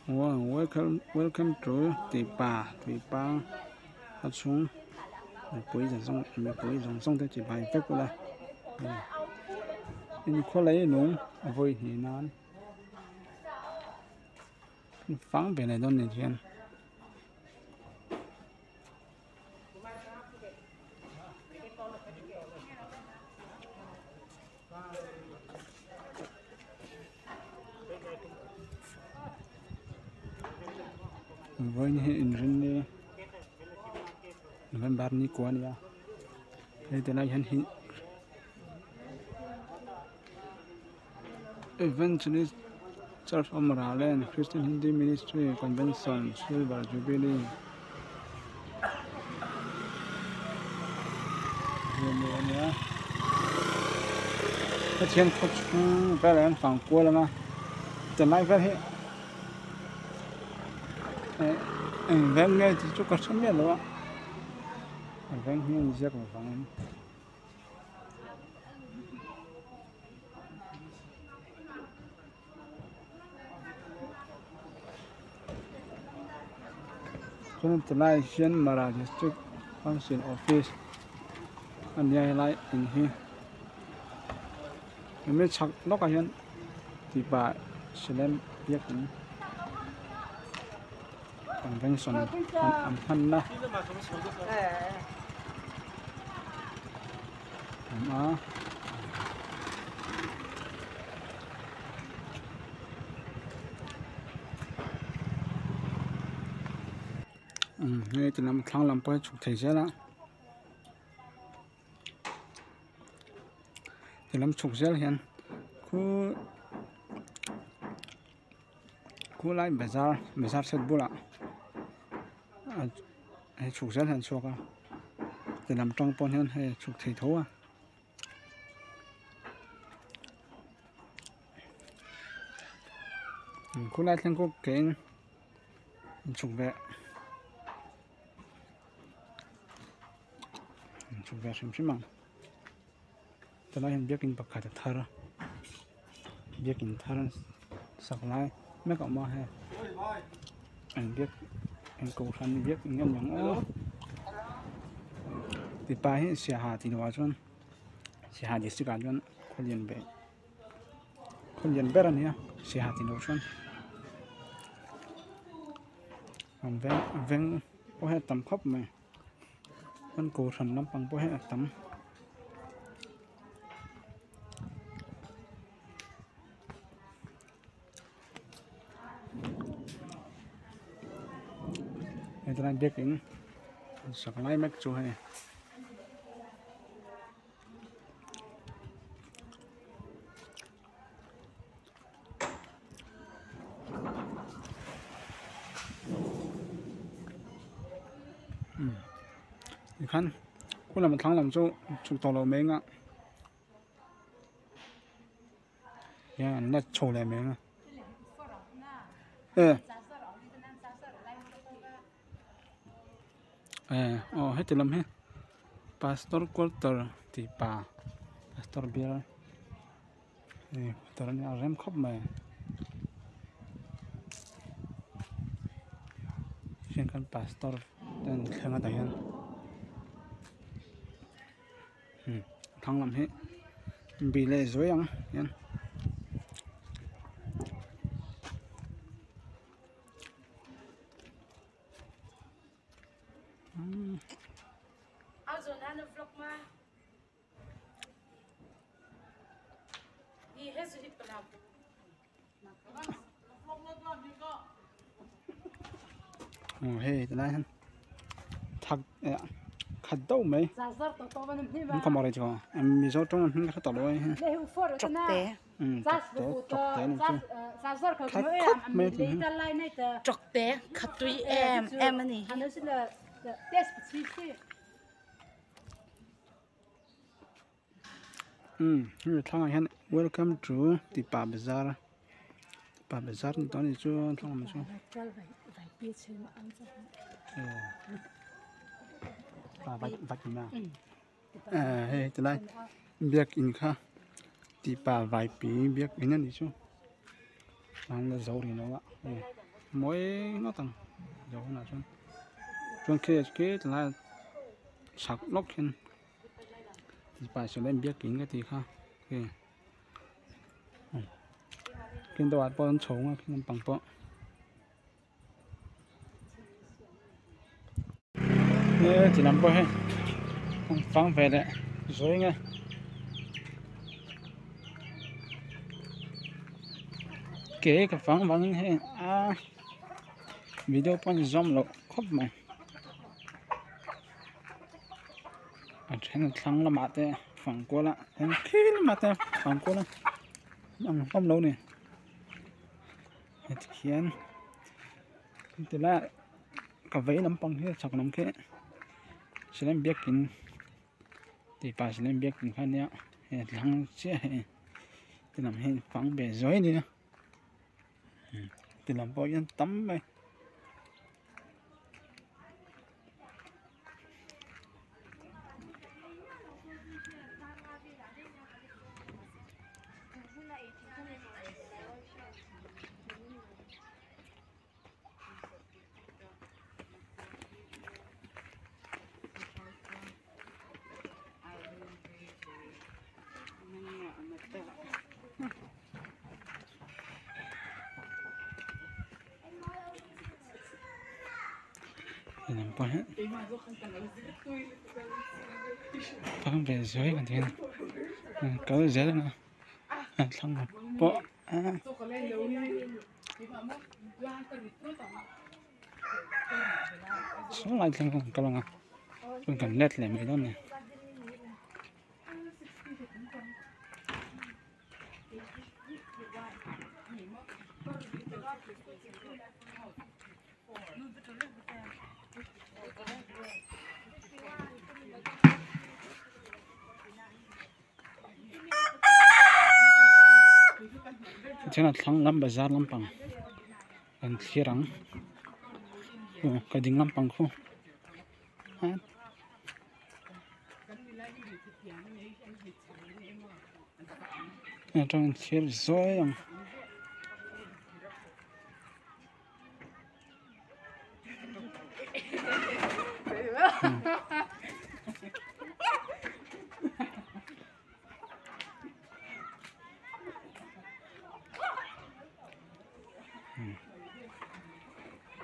Welcome welcome to tipa tuipa a chhung mipui zawng zawng mipui zawng zawng te chibai vek ula inkhaw lei lung a vawi hnih nan fang ve leh dawn ni hian. Vawiin hi inrinni November ni kua a ni a hei tilai hian hi Evangelist Church of Maraland Christian Hindi Ministry Convention Silver Jubilee Pathian khaw chhung velah hian fang kual ang a chennai vel hi eh eng veng nge tih chu ka hre miah lo a a veng hi a inziak lo vangin. Chuan tilai hian Mara district council office a nia helai in hi hemi chhak lawkah hian tipa silem biakin convention an hmanna a awm a. Hei ti lam thlang lam pawh hi chhuk thei zel a ti lam chhuk zel hian khu khulai bazar bazar set bulah hei chhuk zel hian a chhuak a ti lam tang pawh hian hei a chhuk thei tho a. Khulai thleng kawk kein chhuk ve chhuk ve hrim hrim ang tilai hian biakin pakhat a thar a biakin thar sak lai mek a awm a hei an biak eng kohhran biak eng nge niang aw mipa hi siaha tih loh ah chuan siaha district ah chuan khawlian ve khawlian ber a ni a siaha tih loh chuan an veng veng pawh hi a tam khawp mai an kohhran lampang pawh hi a tam. Hetilai biakin sak lai mek chu hei tikhan khu lam thlang lam chu chhuk tawh loh mai anga. Hian an la chho leh mai ang a eh eh aw heti lam hi pastor quarter tih pa pastor bial eh quarter a nia a rem khawp mai heng kan pastor te an thleng a tah hian. Thlang lam hi bih leh zuai ang hian. Aw hei tilai hian thak eh khat deuh mai an kawm awrh chu mizo tawng an hming ka hre tawh lo a hei Tawkte tawkte tawkte a ni chu khat khawp mai a ti hi Tawkte khat tui em em a ni hi. Umm hemi thlangah hian welcome to tipa bazar tipa bazar ni tawh a ni chu thlang awm chu eh hei tilai biakin kha tipa vaipi biakin a ni chu an la zo rih lo a hei. Mawi ngawt ang zawh hunah chuan chuan khi khi tlai chhak lawk hian mipa sawlai biakin ka tih kha hei khi dawhah pawh an chho ang a khi lampang pawh. He ti lam pawh hi an fang ve leh zuai nge. Ke ka fang vangin hei a video pawh an zawm loh khawp mai a then a thlang lamah te fang kual a then khi lamah te fang kual a an ang hlawm lo a ni. Heti hian tilai ka vei lampang hi chhak lam khi silai biakin tih pah silai biakin kha ania hei thlang chiah hei ti lam hi fang ve zuai a nia ti lam pawh hian tam mai. Fang ve zuai kan tih hian kal zel a a thlang lam pawh saw lai thleng kan kal ang a chuan kan let leh mai dawn a ni. Tichuan a thlang lam bazar lampang kan thlir ang aw ka ding lampang khu atang in thlir zuai ang.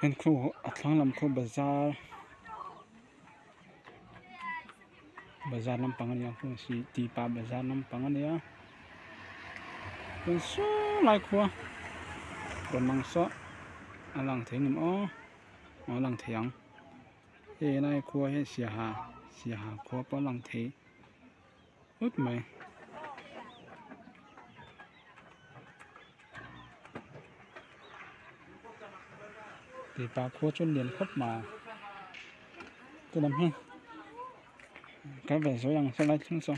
Heng khu a thlang lam khu bazar bazar lampang a nia tih pah bazar lampang a nia chuan saw lai khua rawn lang saw a lang thei ngem aw a lang thei ang hei lai khua hi siaha siaha khua pawh a lang thei ut mai. Tih pah khua chu lian khawp mai ti lam hi kal ve zuai ang saw lai thleng saw.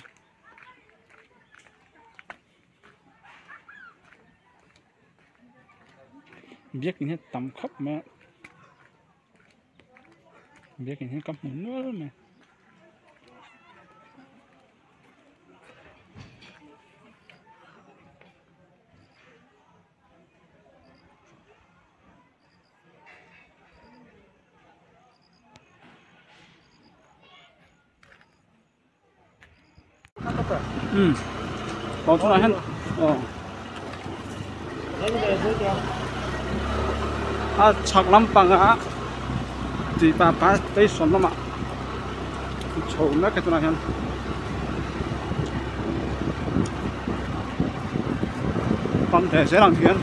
Biakin hi tam khawp mai a biakin hi ka hmu nual mai. Aw tunah hian aw a chhak lampangah tih pa bus station lamah chho mek a tunah hian. Pang ve zel ang hian.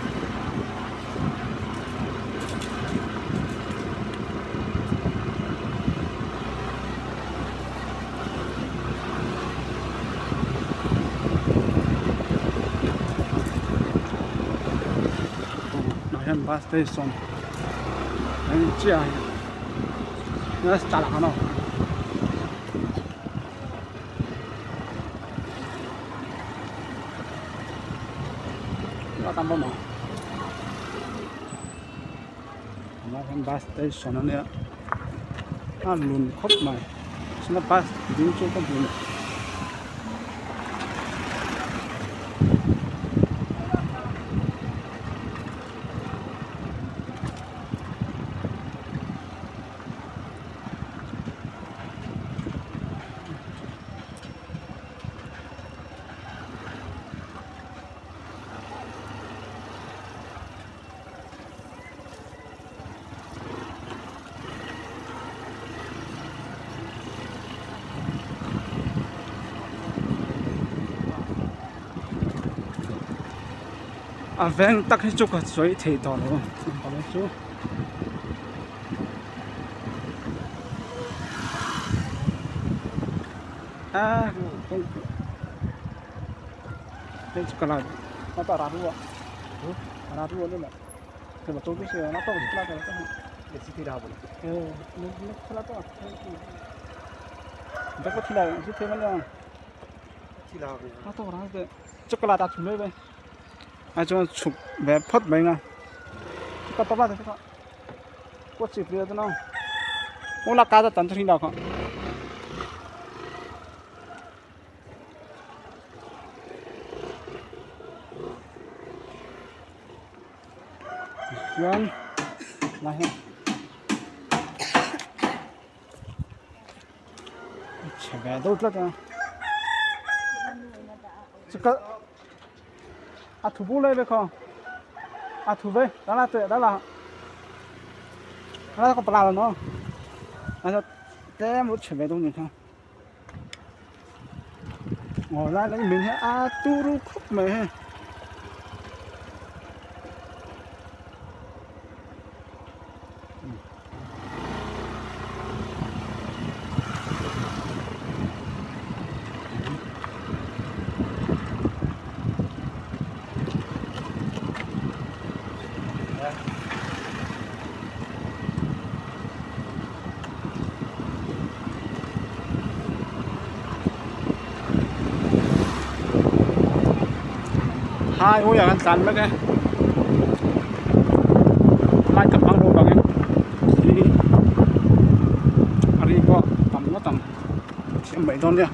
Hian bus station a ni chiah a ni chah ang a. Bus station a nia a lun khawp mai chuan bus ding chu ka hmu leh. A veng tak hi chu ka sawi thei tawh lo a chu. A a chuan chhuk ve phawt mai nga ka tawp la te có chịp nữa nó ô là cá ra tận cho nào không chuan là hết chè về đâu là cái à thủ bút lên được không à thủ về đó là tuệ đó là nó có là nó nó té một chuyện về đâu nhỉ không ngồi lại lấy mình à tu ru khúc mày hai ôi ăn tàn mất cái hai cặp băng đồ bằng em thì đi qua tầm nó tầm xem bảy ton nha.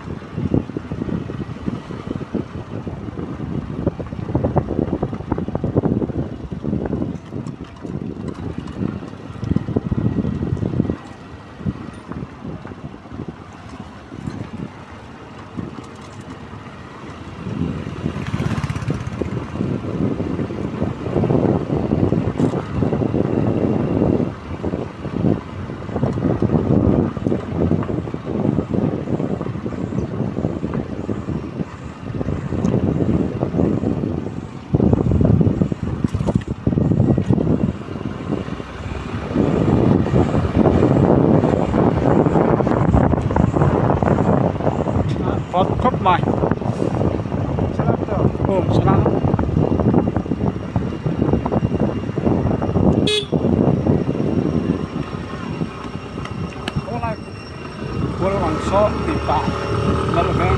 Khóc mày. Ồ, sao hôm nay qua bằng số tìm bạc nó là cái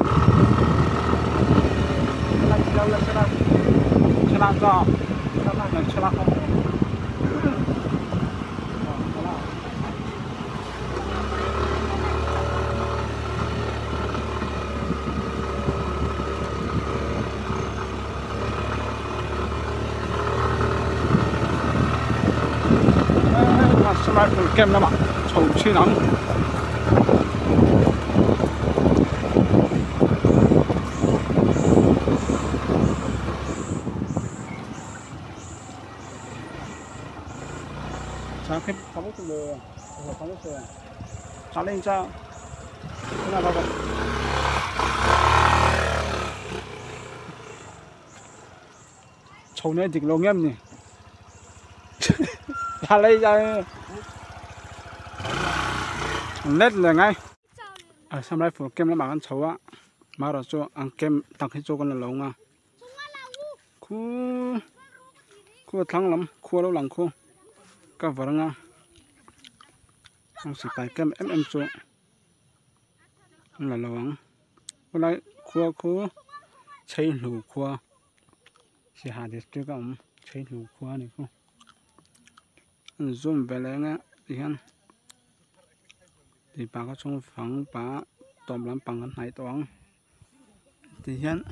sẽ làm cho sẽ làm không. Kem lắm ạ, trầu chi nắng. Chào khách, có bút lừa, có bút lừa. Chào lên cho. Thế nào vậy? Trầu này thì lâu nghiêm nhỉ. Ra lấy ra. Nét là ngay ở xem lại phụ kem nó bảo ăn xấu á mà rồi cho ăn kem tăng cái cho con là lâu nga khu khu thắng lắm khu lâu lằng khu các vợ nga ông chỉ phải kem em em cho là lâu lắm hôm nay khu khu chơi lù khu chỉ hà để cho các ông chơi lù khu này không zoom về lại nga thì hắn thì bà có trong phẳng bà tòm lắm bằng cái này toán thì hiện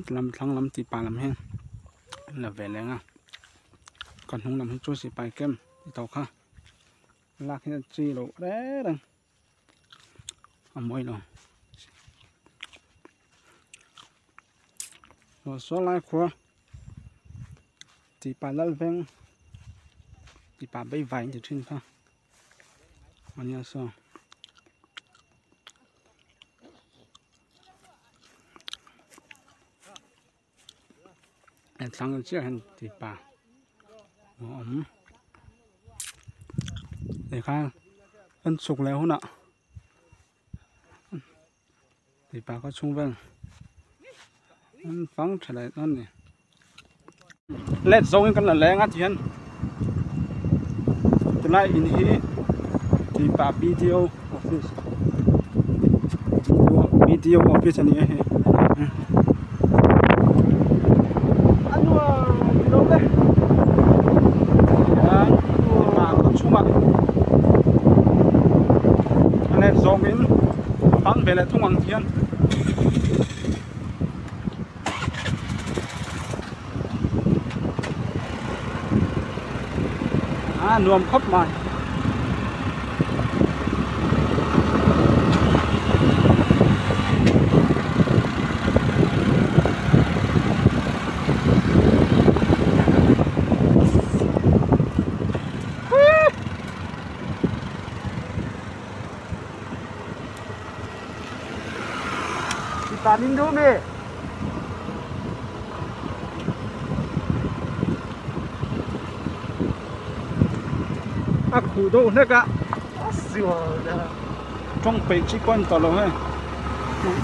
làm thằng làm thì bà làm hen là về lên à còn không làm hết chỗ gì bài kem thì tàu kha lạc cái chi lộ đấy đằng à mỗi rồi rồi số lại khóa thì bà lal veng thì bà bay vải thì trên pha anh nhớ sao Thlang chiah hian tihpa a awm tikhan kan chhuk leh hunah tihpa khaw chhung vel an fang tha leh dawn a ni let zawngin kan la leng a tihian tunlai in hi tihpa B_D_O office B_D_O office a ni a hei. A let zawngin a fang ve leh thung ang hian a nuam khawp mai. A khuh deuh hlek a tawng peih chi pawh a ni tawh lo hei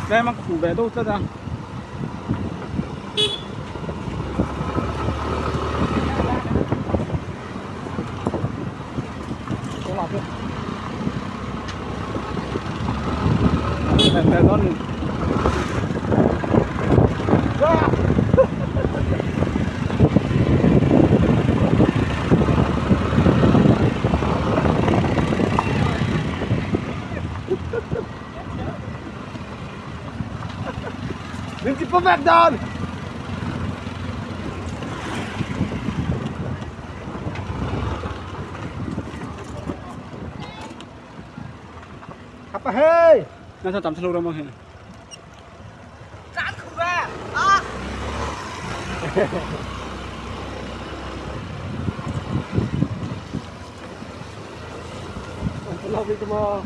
tlem a khuh ve deuh tlat a. Min ti perfect dan. Apa hei? Nasa tam thlu ram he. Tlan khu ve. Ah. Love it mo.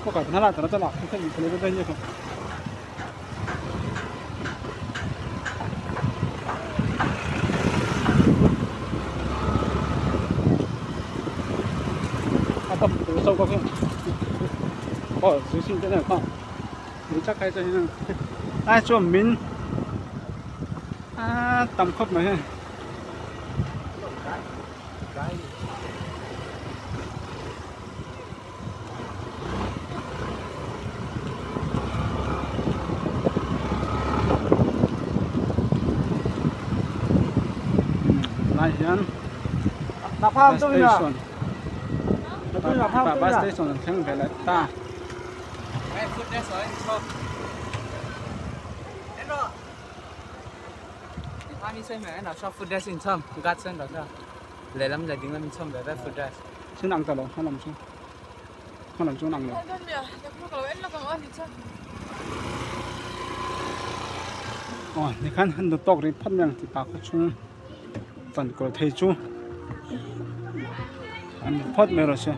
Có cả nó là nó cho lọt không có lấy cái như không. À tập từ sâu có không? Ờ, dưới xin cái này không? Mình chắc cái cho nên ai cho mình à tầm khớp này. Lai hian Nạp bus tôi nhỉ? station Tôi là pa phao bus tôi nhỉ? station an thleng ve leh ta. Sin ang ta lo hma lam chu hma lam chu an ang lo. Aw tikhan han nu tawk rih phawt mai ang tih pa khaw chhung fan kawl thei chu an ni phawt mai rawh se.